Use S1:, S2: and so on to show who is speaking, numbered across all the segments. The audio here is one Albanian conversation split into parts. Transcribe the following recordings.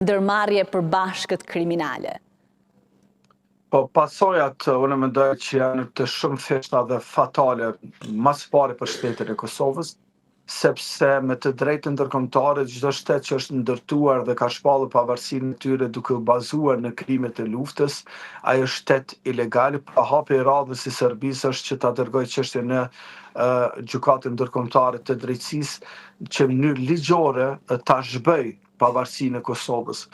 S1: Ndërmarrje e përbashkët kriminale.
S2: Po pasojat unë mendoj që janë të shumëfishta dhe fatale ma s'pari për shtetin e Kosovës, sepse me të drejtën ndërkombëtare çdo shtet që është ndërtuar dhe ka shpallur pavarësinë e tyre duke u bazuar në krimet e luftës, ai është shtet ilegal, pra hapi i radhës i Serbisë është që ta dërgojë çështjen në Gjykatën Ndërkombëtare të Drejtësisë që në mënyrë ligjore ta zhbëjë pavarësinë e Kosovës.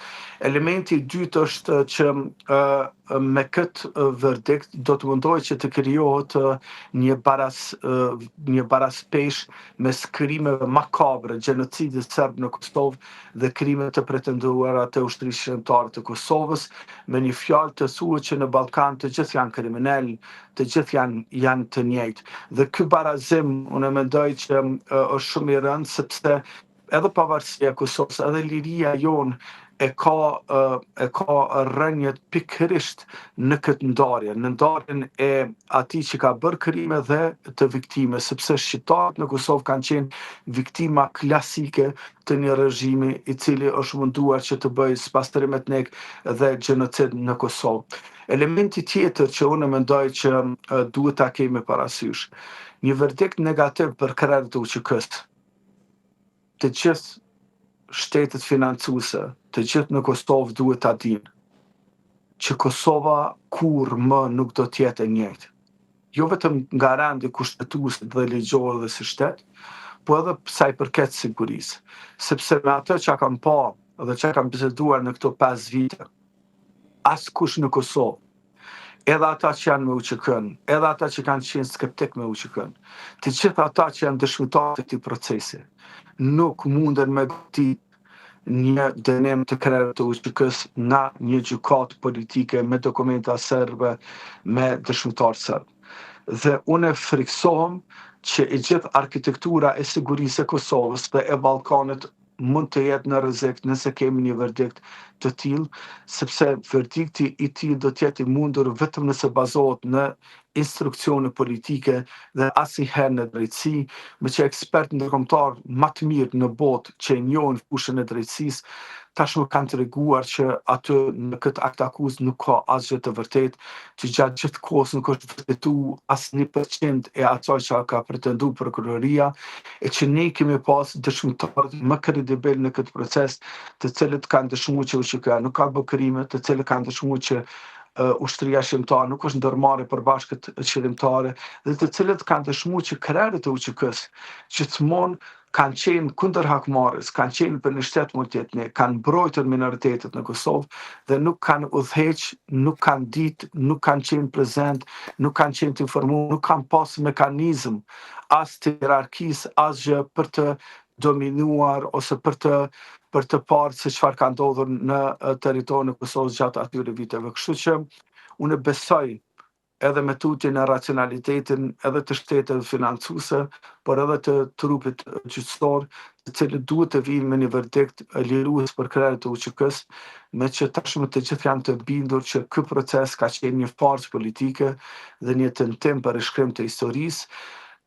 S2: Elementi i dytë është që me këtë verdikt do të mundohet që të krijohet një baras një baraspeshë mes krimeve makabre, gjenocidit serb në Kosovë dhe krimeve të pretenduara të Ushtrisë Çlirimtare të Kosovës, me një fjalë të thuhet që në Ballkan të gjithë janë kriminelë, të gjithë janë janë të njëjtë. Dhe ky barazim unë mendoj që është shumë i rëndë sepse edhe pavarësia e Kosovës, edhe liria jonë e ka e ka rrënjët pikërisht në këtë ndarje, në ndarjen e atij që ka bërë krime dhe të viktimës, sepse shqiptarët në Kosovë kanë qenë viktima klasike të një režimi i cili është munduar që të bëjë spastrim etnik dhe gjenocid në Kosovë. Elementi tjetër që unë mendoj që duhet ta kemi parasysh, një verdikt negativ për krerët e UÇK-së, të gjithë shtetet financuese, të gjithë në Kosovë duhet ta dinë që Kosova kurrë më nuk do të jetë e njëjtë. Jo vetëm nga rendi kushtetues dhe ligjor dhe si shtet, po edhe sa i përket sigurisë. Sepse me atë që kam pa dhe që kam biseduar në këto 5 vite, askush në Kosovë edhe ata që janë me UÇK-n, edhe ata që kanë qenë skeptik me UÇK-n, të gjithë ata që janë dëshmitarë të këtij procesi, nuk munden me gëtit një dënim të krerëve të UÇK-së nga një gjykatë politike me dokumenta serbe, me dëshmitarë serb. Dhe unë friksohem që e gjithë arkitektura e sigurisë e Kosovës dhe e Ballkanit mund të jetë në rrezik nëse kemi një verdikt të tillë, sepse verdikti i tillë do të jetë i mundur vetëm nëse bazohet në instruksione politike dhe asnjëherë në drejtësi, meqë ekspertë ndërkombëtar më të mirë në botë që e njohin fushën e drejtësisë, tashmë kanë treguar që aty në këtë aktakuzë nuk ka asgjë të vërtetë, që gjatë gjithë kohës nuk është vërtetu as 1% e asaj që ka pretendu prokuroria, e që ne kemi pas dëshmitarët më kredibil në këtë proces, të cilët kanë dëshmu që UÇK-ja nuk ka bë krime, të cilët kanë dëshmu që ushtria çlirimtare nuk është ndërmarrje e përbashkët çlirimtare dhe të cilët kanë dëshmu që krerët e UÇK-së gjithmonë kanë qenë kundër hakmarrjes, kanë qenë për një shtet multietnik, kanë mbrojtur minoritetet në Kosovë dhe nuk kanë udhëheq, nuk kanë ditë, nuk kanë qenë prezent, nuk kanë qenë të informuar, nuk kanë pas mekanizëm as të hierarkisë, asgjë për të dominuar ose për të për të parë se çfarë ka ndodhur në territorin e Kosovës gjatë atyre viteve. Kështu që unë besoj edhe me tutje në racionalitetin edhe të shteteve financuese, por edhe të trupit gjyqësor, të cilët duhet të vinë me një verdikt lirues për krerët e UÇK-së, me që tashmë të gjithë janë të bindur që ky proces ka qenë një farsë politike dhe një tentim për rishkrim të historisë.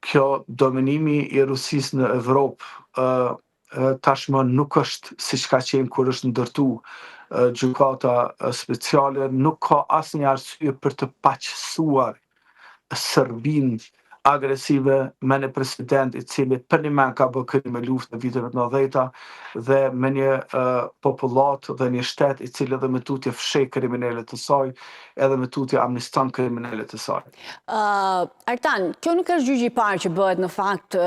S2: Kjo dominimi i Rusisë në Evropë tashmë nuk është siç ka qenë kur është ndërtu gjykata speciale, nuk ka asnjë arsye për të paqësuar Serbinë agresive me një president i cili përnjëmend ka bërë krime lufte viteve të 90-ta dhe me një popullatë dhe një shtet i cili edhe me tutje fsheh kriminelët e saj, edhe me tutje amniston kriminelët e saj.
S1: Artan, kjo nuk është gjyqi i parë që bëhet në fakt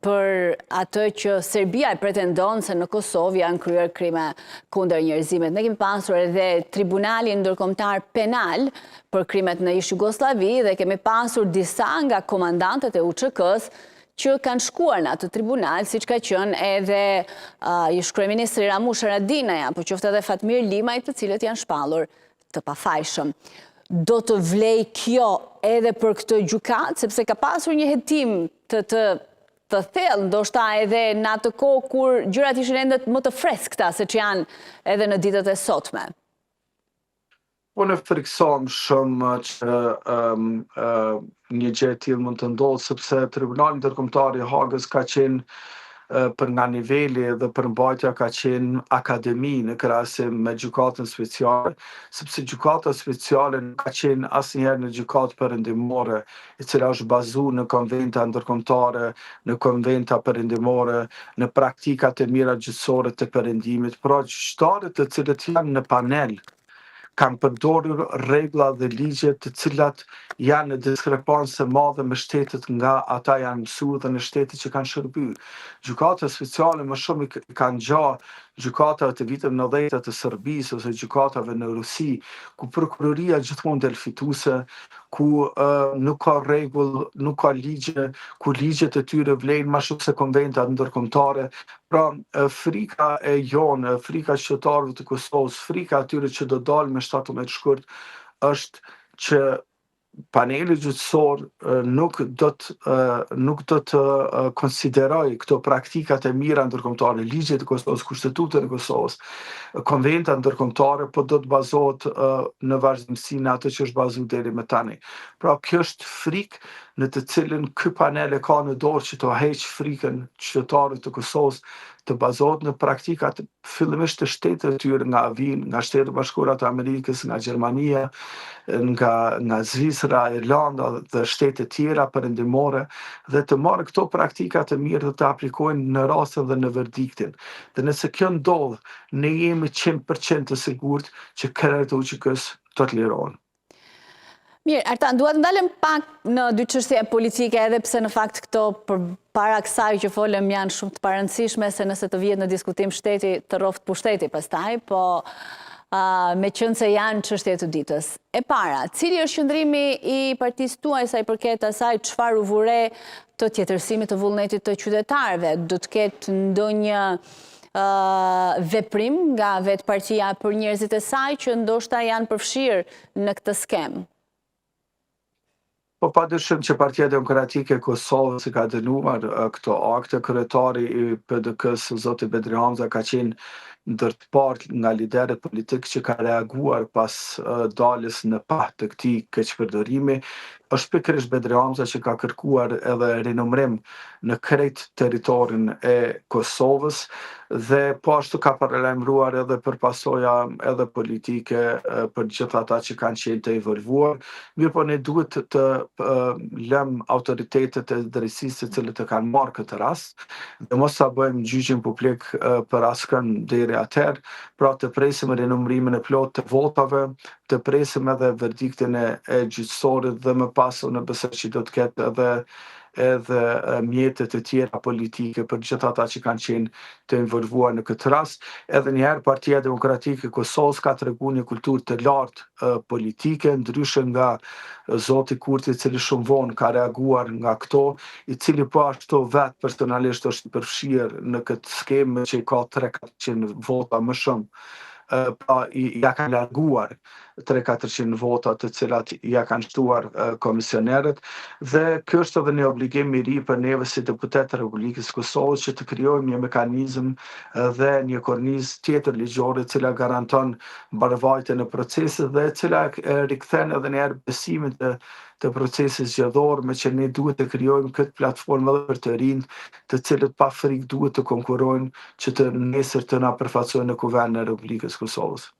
S1: për atë që Serbia e pretendon se në Kosovë janë kryer krime kundër njerëzimit. Ne kemi pasur edhe Tribunalin Ndërkombëtar Penal për krimet në ish Jugosllavi dhe kemi pasur disa nga komandantët e UÇK-së që kanë shkuar në atë tribunal, siç ka qenë edhe ish kryeministri Ramush Haradinaj, apo qoftë edhe Fatmir Limaj, të cilët janë shpallur të pafajshëm. Do të vlejë kjo edhe për këtë gjykatë, sepse ka pasur një hetim të të të thellë, ndoshta edhe në atë kohë kur gjërat ishin ende më të freskëta se ç'janë edhe në ditët e sotme.
S2: Unë frikësohem shumë që um, uh, një gjë e tillë mund të ndodhë, sepse Tribunali Ndërkombëtar i Hagës ka qenë për nga niveli dhe përmbajtja ka qenë akademi në krahasim me Gjykatën Speciale, sepse Gjykata Speciale nuk ka qenë asnjëherë një gjykatë perëndimore, e cila është bazu në konventa ndërkombëtare, në konventa perëndimore, në praktikat e mira gjyqësore të perëndimit. Pra gjyqtarët të cilët janë në panel kanë përdorur rregulla dhe ligje të cilat janë në diskrepancë të madhe me shtetet nga ata janë mësu dhe në shtetet që kanë shërby. Gjykata speciale më shumë i kanë ngja gjykatave të viteve 90 të Serbisë ose gjykatave në Rusi, ku prokuroria gjithmonë del fituese, ku nuk ka rregull, nuk ka ligje, ku ligjet e tyre vlejnë më shumë se konventat ndërkombëtare. Pra, frika e jonë, frika e qytetarëve të Kosovës, frika atyre që do dalë me 17 shkurt, është që paneli gjyqësor nuk do të nuk do të konsideroj këto praktikat e mira ndërkombëtare, ligjet e Kosovës, kushtetutën e Kosovës, konventat ndërkombëtare, po do të bazohet në vazhdimësi në atë që është bazuar deri më tani. Pra, kjo është frikë në të cilën ky panel e ka në dorë që të heq frikën qytetarëve të Kosovës, të bazohet në praktikat fillimisht të shteteve të tyre nga vijnë, nga Shtetet e Bashkuara të Amerikës, nga Gjermania, nga nga Zvicra, Irlanda dhe shtete tjera perëndimore dhe të marrë këto praktika të mirë dhe të aplikojnë në rastin dhe në verdiktin. Dhe nëse kjo ndodh, ne jemi 100% të sigurt që krerët e UÇK-së do të lirohen.
S1: Mirë, Artan, dua të ndalem pak në dy çështje politike, edhe pse në fakt këto për para kësaj që folëm janë shumë të parëndësishme, se nëse të vihet në diskutim shteti, të rroftë pushteti pastaj, po meqenëse janë çështje të ditës. E para, cili është qëndrimi i partisë tuaj sa i përket asaj çfarë u vu re të tjetërsimit të vullnetit të qytetarëve? Do të ketë ndonjë veprim nga vetë partia për njerëzit e saj që ndoshta janë përfshirë në këtë skemë?
S2: Po pa dyshim që Partia Demokratike e Kosovës i ka dënuar këto akte. Kryetari i PDK-së, zoti Bedri Hamza, ka qenë ndër të parët nga liderët politik që ka reaguar pas daljes në pah të këtij keqpërdorimi. Është pikërisht Bedri Hamza që ka kërkuar edhe rinumërim në krejt territorin e Kosovës dhe po ashtu ka paralajmëruar edhe për pasoja edhe politike për gjithë ata që kanë qenë të involvuar. Mirëpo ne duhet të lëmë autoritetet e drejtësisë të cilët e kanë marrë këtë rast dhe mos ta bëjmë gjyqin publik për askënd deri atëherë, pra të presim rinumërimin e plotë të votave, të presim edhe verdiktin e, e gjyqësorit dhe më pas unë besoj që do të ketë edhe edhe mjete të tjera politike për gjithë ata që kanë qenë të involvuar në këtë rast. Edhe njëherë Partia Demokratike e Kosovës ka treguar një kulturë të lartë politike, ndryshe nga zoti Kurti, i cili shumë vonë ka reaguar nga këto, i cili po ashtu vetë personalisht është i përfshirë në këtë skemë që i ka 3-400 vota më shumë pra ja kanë larguar 3-400 vota të cilat ja kanë shtuar komisionerët dhe ky është edhe një obligim i ri për neve si deputet të Republikës së Kosovës që të krijojmë një mekanizëm dhe një kornizë tjetër ligjore e cila garanton mbarëvajtjen e procesit dhe e cila e rikthen edhe një herë besimin të të procesit zgjedhor, me që ne duhet të krijojmë këtë platformë edhe për të rinjtë, të cilët pa frikë duhet të konkurrojnë që të nesër të na përfaqësojnë në Kuvendin e Republikës së Kosovës.